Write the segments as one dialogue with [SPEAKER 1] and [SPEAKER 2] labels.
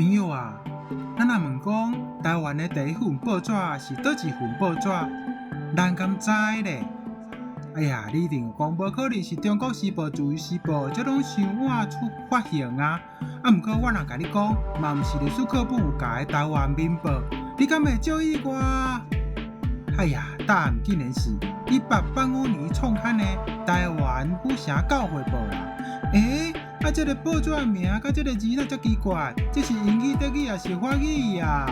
[SPEAKER 1] 朋友啊，咱若問講台灣的第一份報紙是佗一份報紙，咱敢知咧？哎呀，你一定會講無可能是中國時報、自由時報，這攏傷晚出發行啊！啊，毋過我若共你講，嘛毋是歷史課本有教的台灣民報，你敢會足意外？哎呀，答案竟然是1885年創刊的台灣府城教會報啦！欸，啊，這个報紙名佮這个字哪遮奇怪？這是英語、德語抑是法語啊？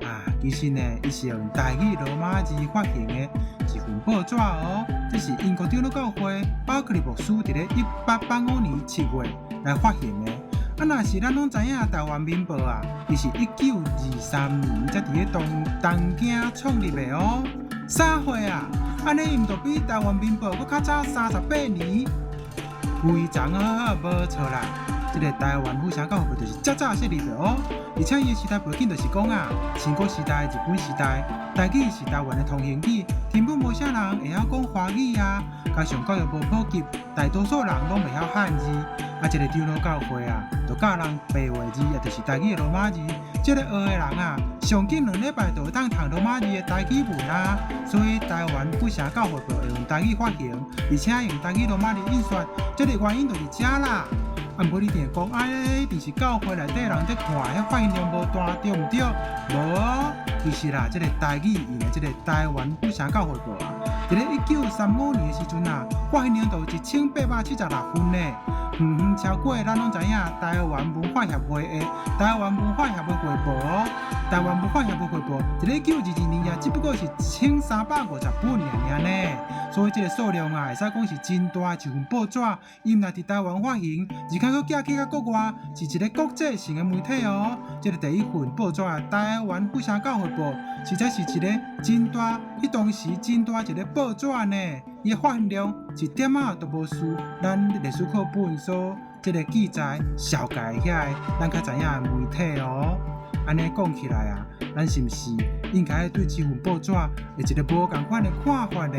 [SPEAKER 1] 啊，其實呢，伊是用台語羅馬字發行的一份報紙哦。這是英國長老教會巴克利牧師佇咧1885年7月來發行的。啊，若是咱攏知影台灣民報啊，伊是1923年才佇咧東京創立的哦。啥貨啊？按呢伊毋就比台灣民報閣較早38年？非常好，無錯啦。這个台灣府城教會報就是遮早設立的哦。而且伊的時代背景就是講啊，戰國時代、日本時代，台語是台灣的通行語，根本無啥人會曉講華語啊。加上教育無普及，大多數人攏袂曉漢字。啊，這个長老教會啊，就教人白話字，也就是台語的羅馬字。這个學的人啊，上緊2禮拜就會當讀羅馬字的台語文啊。所以台灣府城教會報會用台語發行，而且用台語羅馬字印刷，這个原因就是遮啦。啊，毋過你一定會講，哎，一定是教會內底人佇看，彼發行量無大，對毋對？無哦，其實啦，這个台語印的這个台灣府城教會報啊，佇咧1935年的時陣啊，發行量就有1876份呢。遠遠超過咱攏知影台灣文化協會的台灣文化協會會報哦。台灣文化協會會報，佇咧1922年也只不過是1350本爾爾呢。所以這个數量啊，會使講是真大一份報紙。伊毋但佇台灣發行，而且閣寄去到國外，是一个國際性的媒體哦。這个第一份報紙啊，台灣府城教會報，實在是一个真大，彼當時真大一个報紙呢。伊的發行量一點仔都無輸咱歷史課本所這个記載紹介遐个咱較知影的媒體哦。按呢講起來啊，咱是毋是應該對這份報紙有一个無仝款的看法呢？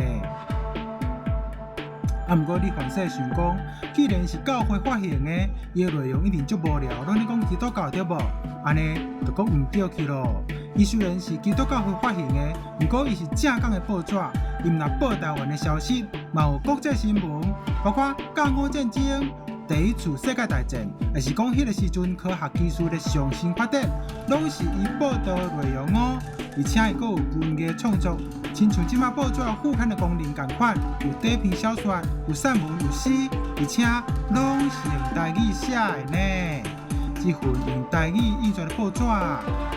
[SPEAKER 1] 啊，毋過你凡勢想講，既然是教會發行的，伊的內容一定足無聊，攏咧講基督教對無？按呢就閣毋對去囉。伊雖然是基督教會發行的，毋過伊是正港的報紙，伊毋但報台灣的消息，嘛有國際新聞，包括甲午戰爭、第一次世界大戰，抑是講彼个時陣科學技術的上新發展，攏是伊報導內容哦。而且伊閣有文藝創作，親像這馬報紙副刊的功能仝款，有短篇小說、有散文、有詩，而且攏是用台語寫的呢。這份用台語印刷的報紙，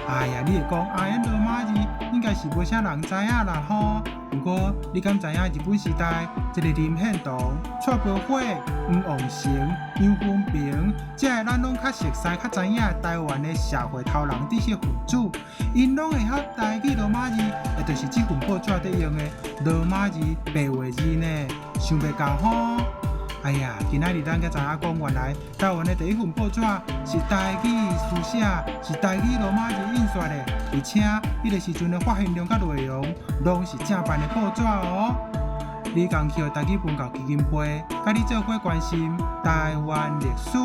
[SPEAKER 1] 哎呀，你會講，哎呀，羅馬字應該是無啥人知影啦吼。毋過你敢知影日本時代，這个林獻堂、蔡柏火、黃旺成、楊芬平，這个咱攏較熟悉、較知影台灣的社會頭人知識分子，𪜶攏會曉台語羅馬字，也就是這份報紙佇用的羅馬字白話字呢，想袂到吼！哎呀，今仔日咱才知影講，原來台灣的第一份報紙是台語書寫，是台語羅馬字印刷的，而且彼个時陣的發行量佮內容，攏是正版的報紙哦。李江橋台語文教基金會，佮你做伙關心台灣歷史。